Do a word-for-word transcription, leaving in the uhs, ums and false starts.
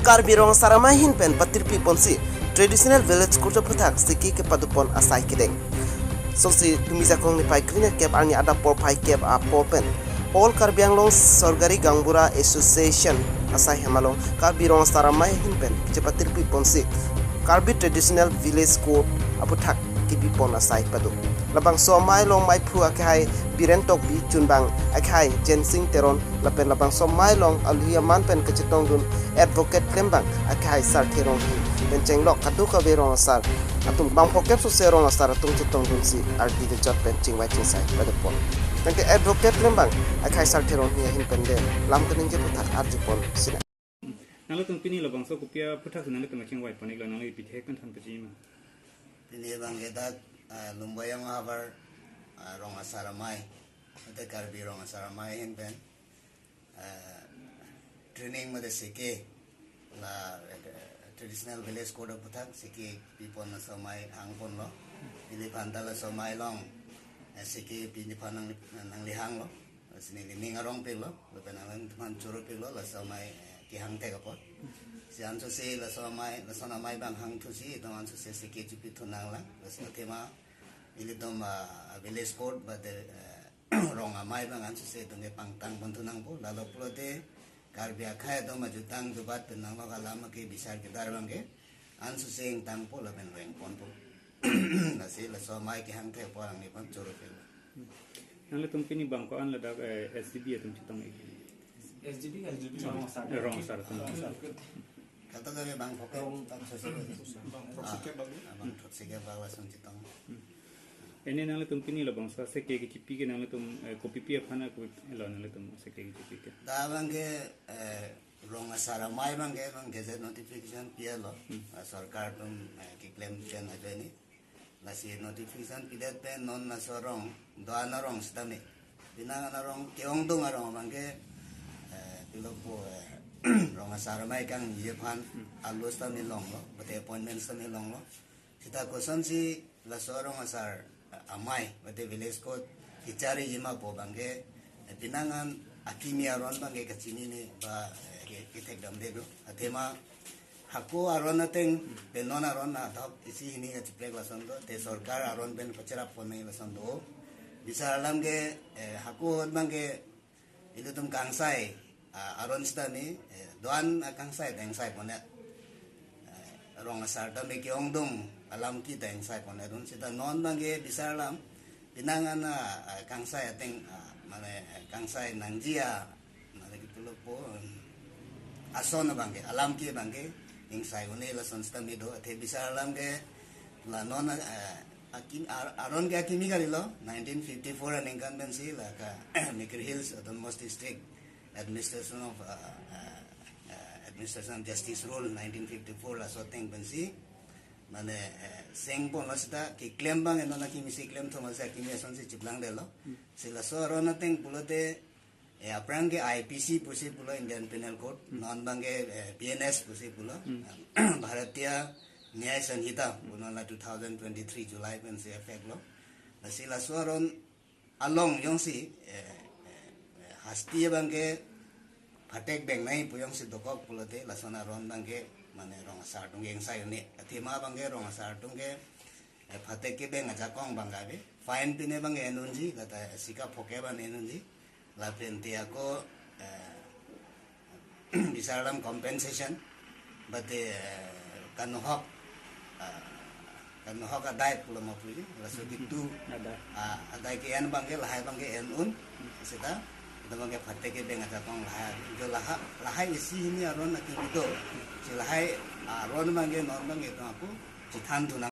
Karbi Rong Asar Amei ahin pen patirpi ponsi Traditional Village Court aphuthak siki kepadopon asai kedeng. Songsi Tumi Jakong niphai kre-nerkep arni adap porphai kep apor pen All Karbi Anglong Sorkari Gaonbura Association asai hem along Karbi Rong Asar Amei ahin pen chepatirpi ponsi Karbi Traditional Village Court aphuthak kebipon asai pado. Labangso amei along meiphu akehai Biren Tokbi, chunbang akehai Jensing Teron lapen labangso amei along aluhi aman pen kachetongdun advocate klembang akehai Sarthe Ronghi pen chenglok kadokave rong asar atum bang phokep sose rong asar atum chetongdunsi ardi kejot pen chingvai chingsai padopon. Tangte advocate klembang akehai Sarthe Ronghi ahin pen de lam kaningje aphuthak arjupon sinang. Nanglitum pini labangso kopi aphuthak si nanglitum kachingvai pon-iklo, nangli pithek pen than pajima. Pini abangke dak, ah, Lumbajong havar, ah, Rong Asar Amei, mate Karbi Rong Asar Amei ahin pen, ah, training mate siki la, eh, Traditional Village Court aphuthak siki pipon laso amei hangponlo. Neliphan ta laso amei along, eh, siki piniphan nang, nanglihanglo. Lasi neli ning arongpiklo, lapen alangtum aphan choro piklo, laso amei, eh, kehang thek apot. Si ansose laso amei, laso amei abang hangthusi, itum ansose siki chipithu nanglang, lasi athema, ilitum, ah, village court, mate, eh, rong amei abang ansose itum kepangtang ponthu nangpo, lalo pulote, Karbi akhei atum ajutang jubat pen nanglok alam ke bisar kedar abangke, ansose ingtangpo lapen vengponpo. Lasi laso amei kehang thek apot alangliphan choro piklo. Nanglitum pini bang ko-an ladak, eh, S G B atum chetong-ik? S G B, S G B. Rong Asar. Eh, Rong Asar atum. Kadokave bang phokep, bang throksi kep bang. Ah, bang throksi kep bang lason chetong. Hmm. Ene nanglitum pini labangso siki kechipi ke nanglitum, eh, kopipi aphan, kopi lo nanglitum siki kechipi ke? Dak abangke, eh, Rong Asar Amei abangke, abang gazette notification pilo. Hmm. Ah, sorkar atum, eh, keklem pen ajoine. Lasi notification pidet pen non laso arong, do-an arong sitame. Pinang an arong, ke-ongdung arong abangke, eh, pilokpo, eh, Rong Asar Amei kangji aphan, hmm, alo sitame longlo, mate appointment sitame longlo. Sita kosonsi laso Rong Asar Amei, mate village court kechariji ma pu abangke, eh, pinang an akimi aron abangke kachinine ba, eh, ke, kethekdamde do. Athema hako aron ateng pen non aron adhok isi hini kachiprek lason do, te sorkar aron pen pacherap pon nangji lason do. Bisar alam ke, eh, hako ahut abangke ilitum kangsai, ah, aron sitame, eh, do-an akangsai ta ingsai pon-et. Eh, Rong Asar tame ke-ongdung alam ke ta ingsai pon-et. Dun sita non abangke bisar alam, pinang an, ah, kangsai ateng, ah, mane, eh, kangsai nangji a, mane kepilokpo, em, ason abangke, alam ke abangke ingsai un-e lason sitame do, athe bisar alam ke la non, eh, akim-, ar-, aron ke akimi kalilo, nineteen fifty-four aningkan pensi la ka Mikir Hills Autonomous District Administration of, uh, uh, uh, Administration of Justice Rule nineteen fifty-four laso ateng pensi, mane, eh, seng ponlo sita keklem abang non akimi si klem thoma si akimi asonsi chiplangdetlo. Hmm. Si laso aron ateng pulote, eh, aphrang ke I P C pusi pulo, Indian Penal Code, hmm, non abangke, eh, B N S pusi pulo, hmm, Bharatiya Nyay Sanhita, hmm, pu non la two thousand twenty-three July pensi effect lo. Lasi laso aron along jongsi, eh, eh, eh, hasti abangke phatek beng nangji pu jongsi dokok pulote lason aron abangke mane rong asar atum ke ingsai un-e. Athema abangke rong asar atum ke, eh, phatek kebeng ajakong abangke ave. Fine pine abangke en unji, lata sika phokep an en unji. Lapen te ako, eh, bisar alam compensation, mate, eh, kanohok, ah, kanohok adai pulo ma puji, laso kitu, adai, ah, adai ke-en abangke, lahai abangke en un, sita, ita abangke phatek kebeng ajakong lahai, jo lahai, lahai isi hini aron akimi do, si lahai aron abangke, non abangke, to ako, chethanthu nang